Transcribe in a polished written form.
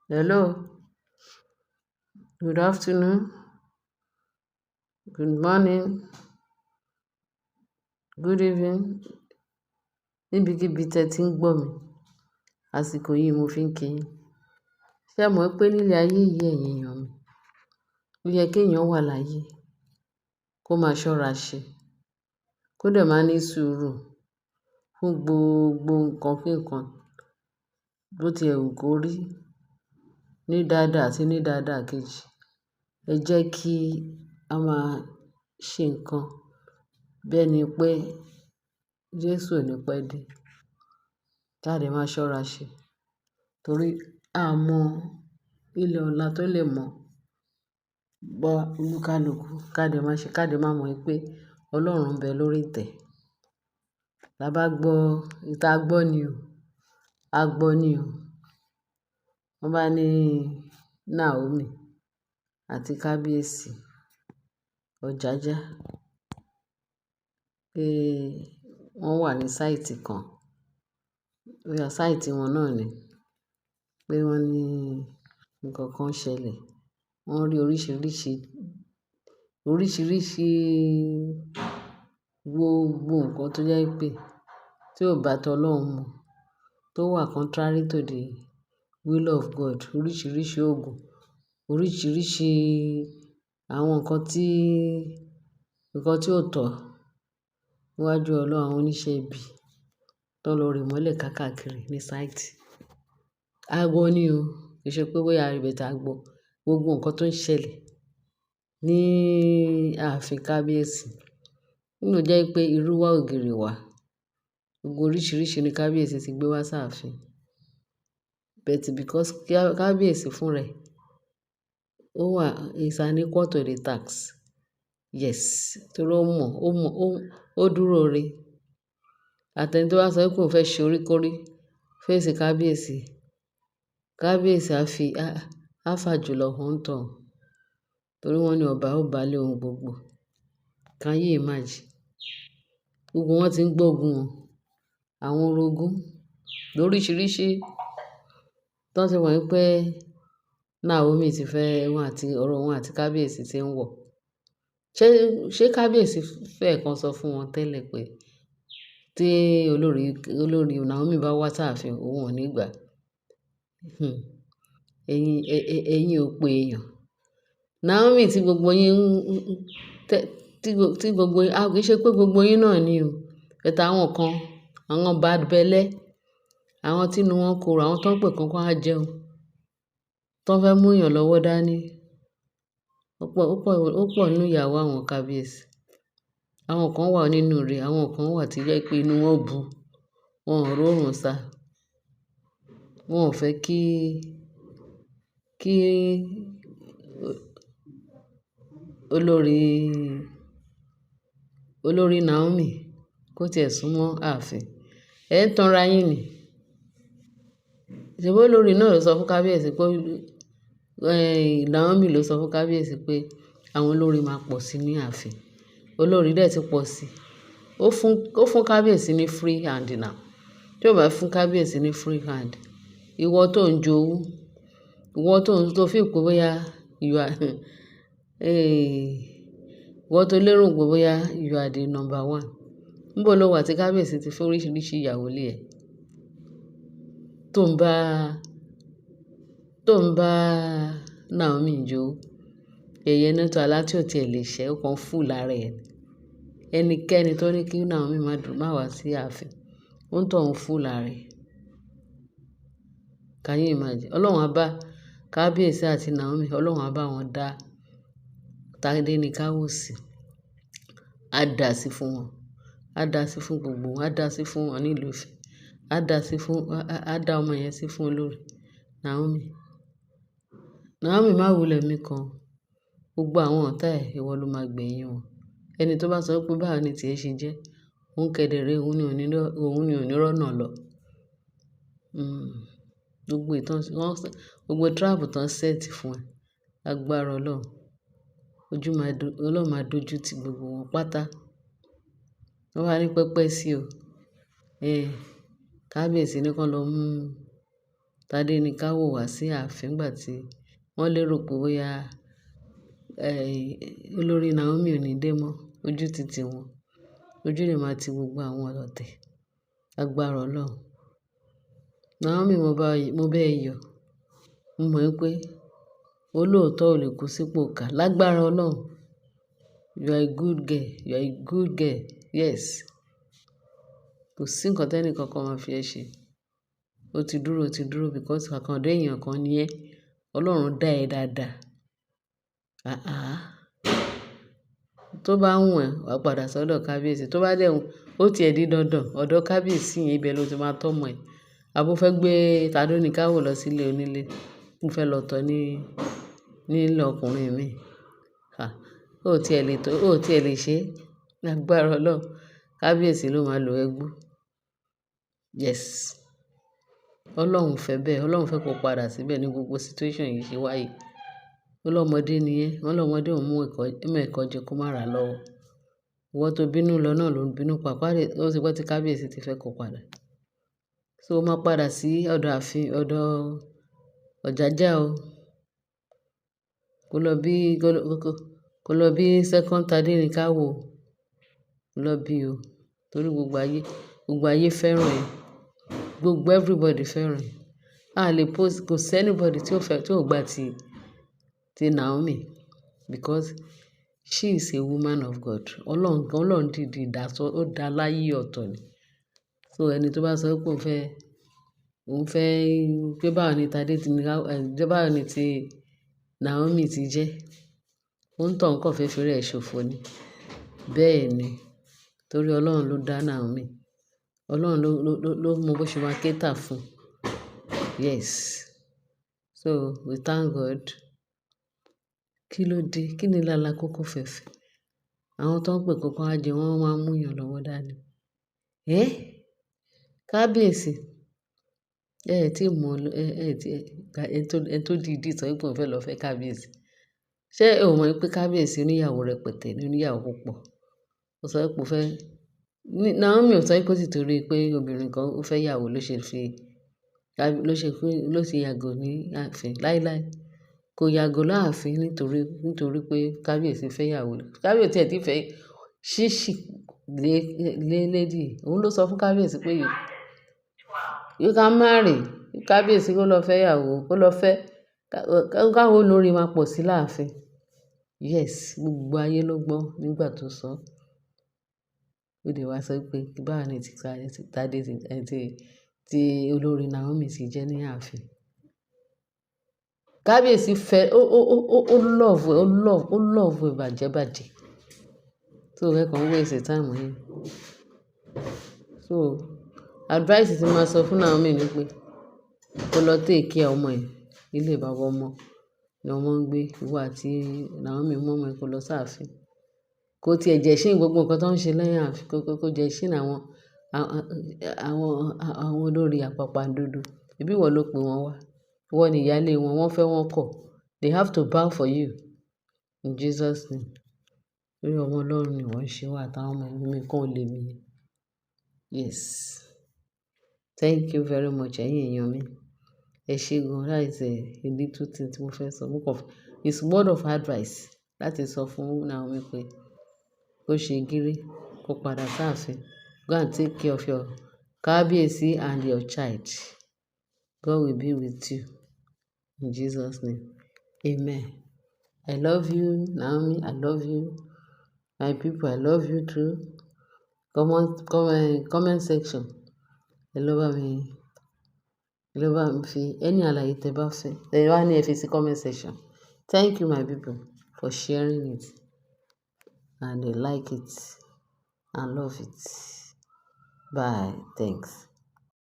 Hello, good afternoon, good morning, good evening. Níbikíbi tí ẹ ti ń gbọ́ mi, àsìkò yìí mo fi ń kí yín. Ṣé ẹ mọ̀ pé nílé ayé yìí, ẹ̀yin èèyàn mi, ó yẹ kí èèyàn wà láyé, kó máa ṣọ́ra ṣe, kó dẹ̀ máa ní sùúrù fún gbogbo nǹkan kí nǹkan bó ti ẹ̀ wù kó rí ní dáadáa àti ní dáadáa kejì. Ẹ jẹ́ kí a máa ṣe nǹkan bí ẹni pé Jésù ò ní pẹ́ dé. Ká dẹ̀ máa ṣọ́ra ṣe, torí a mọ ilẹ̀ ọ̀la tó lè mọ̀ bọ́ olúkálùkù. Ká dẹ̀ máa ṣe, ká dẹ̀ máa mọ̀ pé Ọlọ́run ń bẹ lórí ìtẹ́. La bá gbọ́, ìta gbọ́ ni o, a gbọ́ ni o. Wọ́n bá ní Naomi àti Kábíyèsí Ọ̀jájá pé wọ́n wà ní site kan. Bóyá site wọn náà ni. Pé wọ́n ní nǹkan kan ṣẹlẹ̀. Wọ́n rí oríṣìíríṣìí, oríṣìíríṣìí gbogbo nǹkan tó jẹ́ pé tí ò bá tọ́ Ọlọ́run mu, tó wà contrary to the will of God. Oríṣìíríṣìí ògùn, oríṣìíríṣìí àwọn nǹkan tí ò tọ́ níwájú Ọlọ́run, àwọn oníṣẹ́ ibi tó lọ rì mọ́lẹ̀ káàkiri ní site. A gbọ́ ni o. Kì í ṣe pé bóyá a rí but a gbọ́. Gbogbo nǹkan tó ń ṣẹlẹ̀ ní ààfin Kábíyèsí. Nínú jẹ́ pé irú wa ògiri wà. Gbogbo oríṣìíríṣìí ní Kábíyèsí ti gbé wá sí ààfin. But because Kábíyèsí fún rẹ̀, ó wà, is an equal to the task. Yes, torí ó mọ̀, ó mọ̀, ó dúró re. Àti ẹni tó bá sọ pé òun fẹ́ ṣe oríkórí face Kábíyèsí, Kábíyèsí á fi, á fàjùlọ hàn tán. Torí wọ́n ní ọba ó bá lé ohun gbogbo. Can you imagine? Gbogbo wọn tí ń gbógun wọn. Àwọn orogún lóríṣìíríṣìí tó ti mọ̀ wípé Naomi ti fẹ́ wọn àti ọ̀rọ̀ wọn àti Kábíyèsí tí ń wọ̀. Ṣé Kábíyèsí fẹ́ kan sọ fún wọn tẹ́lẹ̀ pé tí olórí Naomi bá wá sáàfin, òun ò ní gbà? Ẹ̀yin, ẹ̀yin ò pé èèyàn. Naomi tí gbogbo yín ń, tí gbogbo yín, a kì í ṣe pé gbogbo yín náà ni o. But àwọn kan, àwọn bad belle, àwọn tí inú wọn korò, àwọn tó ń pè kan kó wá jẹun, tó ń fẹ́ mú èèyàn lọ́wọ́ dání. Ó pọ̀, ó pọ̀, ó pọ̀ nínú ìyàwó àwọn Kábíyèsí. Àwọn kan wà nínú rẹ̀, àwọn kan wà tí jẹ́ pé inú wọn bu, wọn ò rórun sá. Wọn ò fẹ́ kí olórí Naomi kó tí ẹ sún mọ́ ààfin. Ẹ ń tanra yín ni. Ṣèbí olórí náà ló sọ fún Kábíyèsí pé, Naomi ló sọ fún Kábíyèsí pé àwọn olórí máa pọ̀ sí ní ààfin. Olórí dẹ̀ ti pọ̀ sí. Ó fún Kábíyèsí ní free hand now. Tí ó bá fún Kábíyèsí ní free hand, ìwọ tó ń jowú, ìwọ tó ń, tó feel pé bóyá you are, ìwọ tó lérò pé bóyá you are the number one. Níbo lo wà tí Kábíyèsí ti fẹ́ oríṣìíríṣìí ìyàwó lé ẹ? Tó ń bá Naomi jowú. Yẹ̀yẹ́ náà tó alá tí ò tí ẹ lè ṣẹ́, ó kan fool ara ẹ̀. Ẹnikẹ́ni tó ní kí Naomi má dùn, má wá sí ààfin, ó ń tọ̀ún fool ara ẹ̀. Can you imagine? Ọlọ́run á bá Kábíyèsí àti Naomi, Ọlọ́run á bá wọn dá Tádéníkáwò sí. Á dà sí fún wọn. Á dà sí fún gbogbo wọn. Á dà sí fún wọn ní ìlú Ifẹ̀. Á dà sí fún, á dá ọmọ yẹn sí fún olórí Naomi. Naomi má wulẹ̀ mí kan. Gbogbo àwọn ọ̀tá ẹ̀, ìwọ ló máa gbẹ̀yìn wọn. Ẹni tó bá sọ pé báwo ni tí ẹ ṣe jẹ́, òun kẹ̀dẹ̀rẹ́, òun ni ò ní rọ́nà lọ. Gbogbo ìtàn, wọ́n, gbogbo trap tán set fún ẹ, lágbára Ọlọ́run. Ojú máa Ọlọ́run máa dojú ti gbogbo wọn pátá. Wọ́n wá ní pẹpẹ sí o. Kábíyèsí ní kí wọ́n lọ mú. Tádéníkáwò wá sí ààfin nígbà tí wọ́n lérò pé bóyá, olórí Naomi ò ní dé mọ́. Ojú ti tì wọ́n. Ojú lè máa ti gbogbo àwọn ọlọ̀tẹ̀. Lágbára Ọlọ́run. Naomi, mo bá ẹ yọ̀. Mo mọ̀ wípé olóòótọ́ ò lè kú sípò ìkà. Lágbára Ọlọ́run. You are a good girl. You are a good girl. Yes. Kò sí nǹkan tí ẹnì kankan máa fi ẹ ṣe. Ó ti dúró because àkàndá èèyàn kan ni ẹ́. Ọlọ́run dá ẹ dáadáa. Àáà. Tó bá wù ẹ́, wà padà sọ́dọ̀ kábíyèsí. Tó bá dẹ̀ wù, ó ti ẹ di dandan. Ọ̀dọ̀ kábíyèsí yẹn ibẹ̀ ló ti máa tọ́mọ ẹ̀. Àbo fẹ́ gbé Tádéníkáwò lọ sílé onílé. Ó fẹ́ lọ tọ́ ní ilé ọkùnrin mi. À, ó ti ẹ lè tó, ó ti ẹ lè ṣe. Lágbára Ọlọ́run. Kábíyèsí ló máa lo ẹ gbó. Yes. Ọlọ́run fẹ́ bẹ́ẹ̀. Ọlọ́run fẹ́ kó padà síbẹ̀ ní gbogbo situation yìí ṣe wáyé. Ọlọ́mọdé ni ẹ́. Wọ́n lọ́mọdé ò mú ẹ̀kọ́, mú ẹ̀kọ́ jẹ kó má ra lọ́wọ́. Ìwọ tó bínú lọ náà ló ń bínú pàápàá. Ó ti pẹ́ tí kábíyèsí ti fẹ́ kó padà. So ó máa padà sí ọ̀dọ̀ ààfin, ọ̀dọ̀ Ọ̀jájá o. Kó lọ bí, kó lọ bí second Tádéníkáwò. Kó lọ bí o. Torí gbogbo ayé fẹ́ràn ẹ. Gbogbo everybody fẹ́ràn ẹ. A lè post, kò sí anybody tí ó fẹ́, tí ò gba ti Naomi because she is a woman of God. Ọlọ́run gan, Ọlọ́run dìdí dá sọ, ó dá láyé ọ̀tọ̀ ni. So ẹni tó bá sọ pé òun fẹ́ pé báwo ni Tádé ti ní ká, báwo ni ti Naomi ti jẹ́. Òun kàn fẹ́ fi rẹ̀ ṣòfò ni. Bẹ́ẹ̀ ni. Torí Ọlọ́run ló dá Naomi. Ọlọ́run ló mọ bó ṣe máa cater fún. Yes. So we thank God. Kí ló dé? Kí ni lálá kókó fẹ̀fẹ̀? Àwọn tó ń pè kókó á jẹ wọ́n máa ń mú yàn lọ́wọ́ dání. Ẹ́! Kábíyèsí. Ẹ tí mọ̀, ẹ tí, ẹni tó dìdí sọ wípé òun fẹ́ lọ fẹ́ kábíyèsí. Ṣé o mọ̀ wípé kábíyèsí oníyàwó rẹpẹtẹ ní oníyàwó púpọ̀? Ó sọ wípé ó fẹ́, Naomi ò sọ wípé ó sì torí pé obìnrin kan ó fẹ́ ìyàwó ló ṣe fi, ló ṣe fún, ló ṣe yàgò ní ààfin. Láíláí. Kò yàgò láàfin nítorí pé kábíyèsí fẹ́ ìyàwó. Kábíyèsí ẹ̀ tí fẹ́ ṣíṣì lé, lé lady. Òun ló sọ fún kábíyèsí pé you can marry. Kábíyèsí kó lọ fẹ́ ìyàwó, kó lọ fẹ́, káwọn olórí máa pọ̀ sí láàfin. Yes, gbogbo ayé ló gbọ́ nígbà tó sọ. Ó dẹ̀ wá sọ pé báwo ni tí Tádé ti, tí olórí Naomi ti jẹ́ ní ààfin. Kábíyèsí fẹ́, ó love ẹ, ó love ẹ bàjẹ́ bàjẹ́. So ẹ kàn waste time yín. So advice tí màá sọ fún Naomi ni pé kó lọ take care ọmọ ẹ̀. Ilé bàbá ọmọ ni ọmọ ń gbé. Ìwọ àti Naomi mú ọmọ ẹ kó lọ sí ààfin. Kó tí ẹ jẹ́ ṣín gbogbo nǹkan tó ń ṣe lẹ́yìn ààfin. Kó jẹ́ ṣín àwọn olórí àpàpàǹdodo. Ẹbí ìwọ ló pe wọn wá. Ìwọ ni ìyálé wọn, wọ́n fẹ́ wọ́n kọ̀. They have to bow for you. In Jesus name. Torí ọmọ Ọlọ́run ni ìwọ ń ṣe wá àtàwọn ọmọ ẹ̀mí kan ò lè mí. Yes. Thank you very much, ẹ̀yin èèyàn mi. Ẹ ṣé gan. That is a little thing tí mo fẹ́ sọ. Mo kàn, it's word of advice láti sọ fún Naomi pé kó ṣe gírí, kó padà sí ààfin. Go and take care of your kábíyèsí and your child. God will be with you. In Jesus name. Amen. I love you, Naomi. I love you. My people, I love you too. Comment section. Ẹ lọ bá mi, ẹ lọ bá mi fi any àlàyé tẹ bá fẹ́. Ẹ wá ní ẹ fi sí comment section. Thank you, my people, for sharing it and like it and love it. Bye. Thanks.